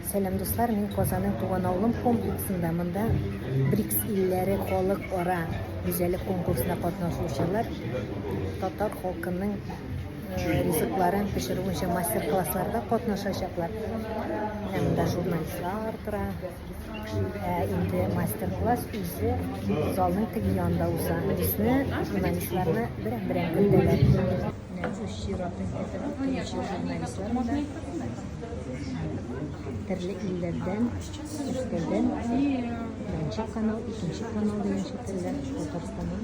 Сәлам, дуслар! Мин Казанның Туган авылым комплексында. Монда БРИКС илләре халыкара гүзәллек конкурсында катнашучылар татар халкының ризыкларын пешерү буенча мастер-классларда катнашачаклар. Менә монда журналистлар тора. Ә инде мастер-класс үзе залның теге янында уза. Безне, журналистларны берәм-берәм кертәләр. Менә үз чиратын көтеп торучы журналистлар монда. Төрле илләрдән, Мәскәүдән, беренче канал, икенче канал дигән шикелле, Татарстаннан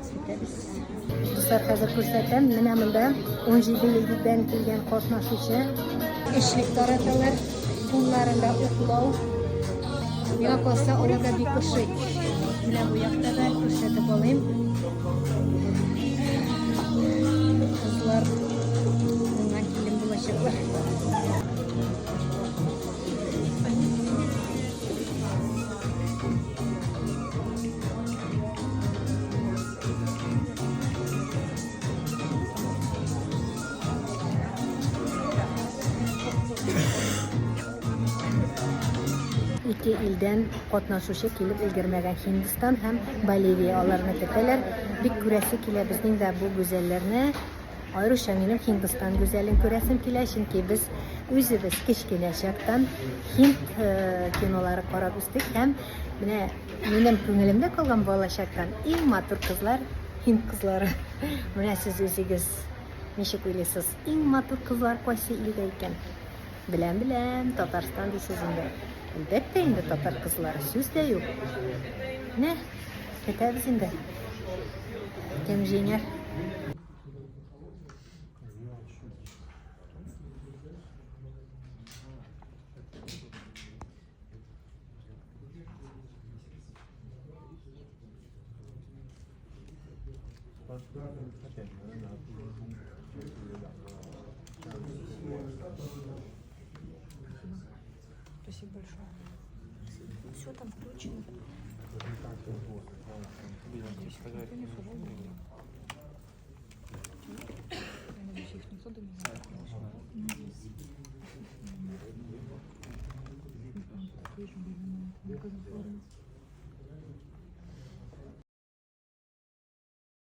көтәбез. Дуслар, хәзер күрсәтәм. Менә монда 17 илдән килгән катнашучы. Эчлек тараталар, кулларында уклау. Миңа калса, аларга бик ошый. Менә бу якта да күрсәтеп алыйм. Кызлар уңган килен булачаклар. Ике илдән катнашучы килеп өлгермәгән Һиндстан һәм Боливия аларны көтәләр. Бик күрәсе килә безнең дә бу гүзәлләрне. Аеруча минем Һиндстан гүзәлен күрәсем килә, чөнки без үзебез кечкенә чактан һинд э, кинолары карап үстек һәм менә минем күңелемдә калган балачактан иң матур кызлар һинд кызлары. Менә сез үзегез ничек уйлыйсыз, иң матур кызлар кайсы илдә икән? Беләм, беләм, Татарстан дисез инде. Әлбәттә инде татар кызлары, сүз дә юк. Менә, көтәбез инде. Кем җиңәр? Спасибо большое. Все там включено. Я надеюсь, их никто до меня не Такие же были на этом.